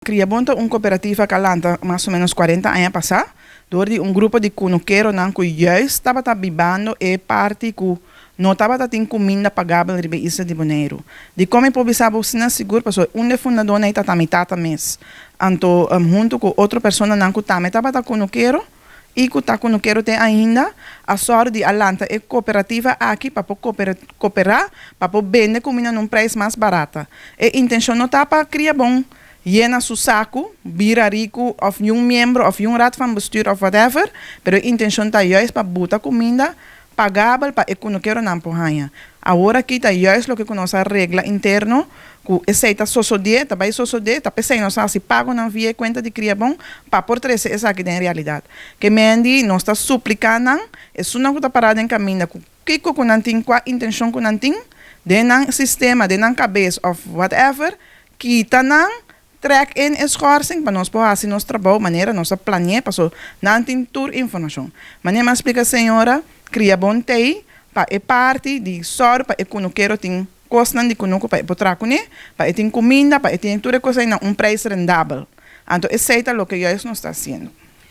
Kriabon ta un kooperativa ku a lanta mas o ménos 40 aña pasá dor di un grupo di kunukeronan ku juist tabata bibando e parti ku no tabata tin kuminda pagabel riba e isla di Boneiru. Dikon mi por bisa bo asina sigur? Pasobra un di e fundadónan ei ta mi tata mes. Anto huntu ku otro personanan ku tambe tabata kunukero i ku ta kunukero te ainda, a sòru di a lanta e kooperativa aki pa por koperá pa por bende kuminda na un preis mas barata. E intenshon no ta pa Kriabon yena su saku, bira riku òf niun miembro òf niun raad van bestuur òf whatever, pero e intenshon ta juist pa buta kuminda pagabel pa e kunukeronan por haña. Awor aki ta juist loke ku nos a regla interno ku esei ta sosodé, ta bai sosodé, ta p'esei nos a hasi pagonan via e kuenta di Kriabon pa por trese esaki den realidat. Ke mendi nos ta supliká nan, esunnan ku ta pará den kaminda ku kiko ku nan tin, kua intenshon ku nan tin den nan sistema, den nan kabes òf whatever, kita nan, trek in e schorsing pa nos por hasi nos trabou manera nos a plane'é, paso nan tin tur informashon. Manera mi a splika señora, Kriabon t'ei pa e parti di sòru pa e kunukero tin kosnan di kunuku pa e por traha kuné, pa e tin kuminda, pa e tin tur e kos ei na un preis rendabel. Anto esei ta loke juist nos ta hasiendo.